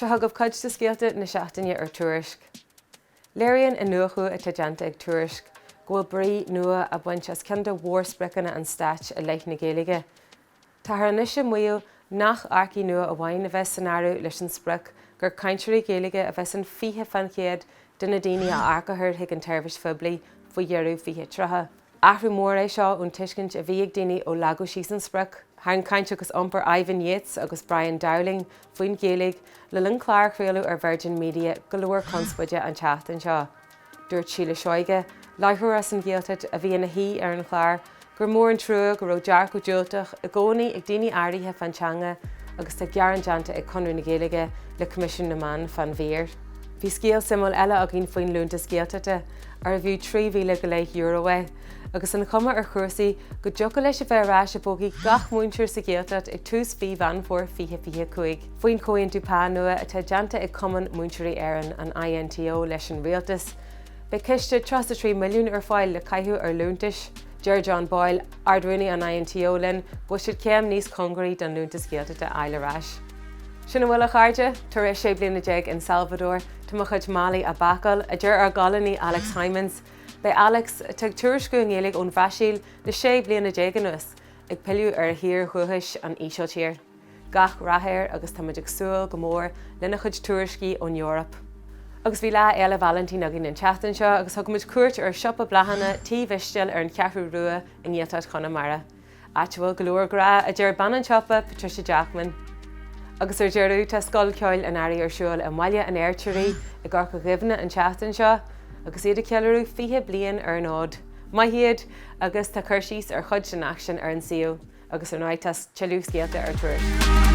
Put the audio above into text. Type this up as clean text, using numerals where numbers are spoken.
Seo chugaibh cuid de scéalta na seachtaine ar Tuairisc. Léiríonn iniúchadh atá déanta ag Tuairisc go bhfuil brí nua á baint as ceann de mhórspriocanna an stáit i leith na Gaeilge. Táthar anois ag maíomh nach earcaigh nua amháin a bheas san áireamh leis an sprioc gur cainteoirí Gaeilge a bheas in 20% de na daoine a earcófar chuig an tseirbhís phoiblí faoi dheireadh 2030. Athrú mór é seo ón tuiscint a bhí ag daoine ó leagadh síos an sprioc. Tharraing Caint agus Iompar Ivan Yates agus Brian Dowling faoin Ghaeilge le linn clár a chraoladh ar Virgin Media go leor conspóide an tseachtain seo. Dúirt Síle Seoige, láithreoir as an Ghaeltacht a bhí ina haoi ar an chlár, gur mór an trua go raibh dearcadh diúltach i gcónaí ag daoine áirithe fán teanga agus tá gearán déanta ag Conradh na Gaeilge le Coimisiún na Meán fán mhír. Bhí scéal suimiúil eile againn faoin Liúntas Gaeltachta, arbh fhiú €3,000 go leith é, agus an chuma ar chúrsaí go dtiocfadh leis a bheith ar ais i bpócaí gach múinteoir sa Ghaeltacht ag tús mhí Mheán Fómhair 2025. Faoin chomhaontú pá nua atá déanta ag Cumann Múinteoirí Éireann, an INTO, leis an Rialtas, beidh ciste 33 milliún ar fáil le caitheamh ar liúntais. Deir John Boyle, Ard-Rúnaí an INTO linn go bhfuil siad céim níos cóngaraí don Liúntas Gaeltachta a fháil ar ais. Sin a bhfuil, a chairde. Tar éis 16 bliana in Salvador, tá mo chuid málaí á bpacáil, a deir ár gcolúnaí Alex Hijmans. Beidh Alex, atá ag tuairisciú i nGaeilge ón Bhrasaíl le 16 bliana anuas, ag pilleadh ar a thír dhúchais, an Ísiltír. Gach rath air agus táimid ag súil go mór lena chuid tuairiscí ón Eoraip. Agus bhí Lá Fhéile Vailintín againn an tseachtain seo agus thug muid cuairt ar shiopa bláthanna Tí Mhistéil ar an Cheathrú Rua i nGaeltacht Chonamara. Áit a bhfuil go leor grá, a deir bean an tsiopa, Patricia Jackman. Agus ar deireadh, tá Scoil Ceoil an Earraigh ar siúl i mBaile an Fheirtéaraigh i gCorca Dhuibhne an tseachtain seo agus iad ag ceiliúradh 20 bliain ar an fhód. Maith iad! Agus tá cur síos ar chuid den aicsean ar an suíomh. Agus ar ndóigh tá tuilleadh scéalta ar Tuairisc.